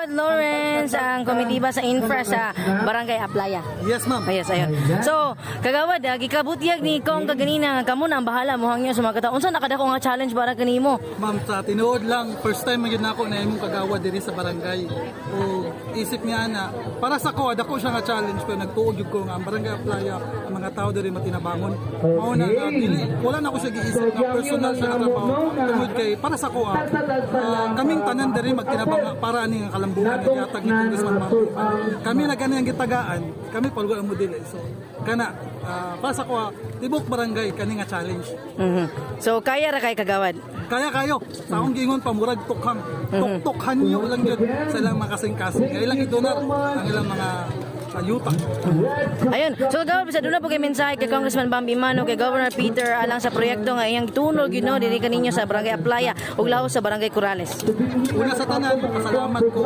Kagawad Lawrence, ang komitiba sa infra sa Barangay Aplaya. Yes, ma'am. Ayos, ayun. So, Kagawad, gikabutyag ni Kong kaganina nga kamo na ang bahala mohangyo sa mga katao. Unsa nakadako nga challenge para kanimo? Ma'am, sa tinuod lang, first time magyud nako na imong kagawad diri sa barangay. O isip niya na para sa ko dako siya nga challenge, pero nagtuo gyud ko nga ang Barangay Aplaya, ang mga tao diri matinabangon. Mao na nga dili wala na ko siya giisip nga personal siya nga trabaho tungod kay para sa ko kaming tanan diri magtinabang para ani nga kalambungan nga gihatag ni Congressman Bambi. Kami na gani ang gitagaan, kami palugod ang model. So kana para sa ko tibok barangay kani nga challenge. So, kaya ra kay Kagawad? Kaya kayo. Sa akong giingon pa, murag tukhang. Tuktukhan nyo lang yun sa ilang mga kasing-kasing. Kaya ilang idonar ang ilang mga yuta. Ayun. So Kagawad, bisa duna po kay mensahe kay Congressman Bambi Mano, kay Governor Peter alang sa proyekto nga iyang gitunol gyud no diri kaninyo sa Barangay Aplaya ug laos sa Barangay Corrales. Una sa tanan, pasalamat ko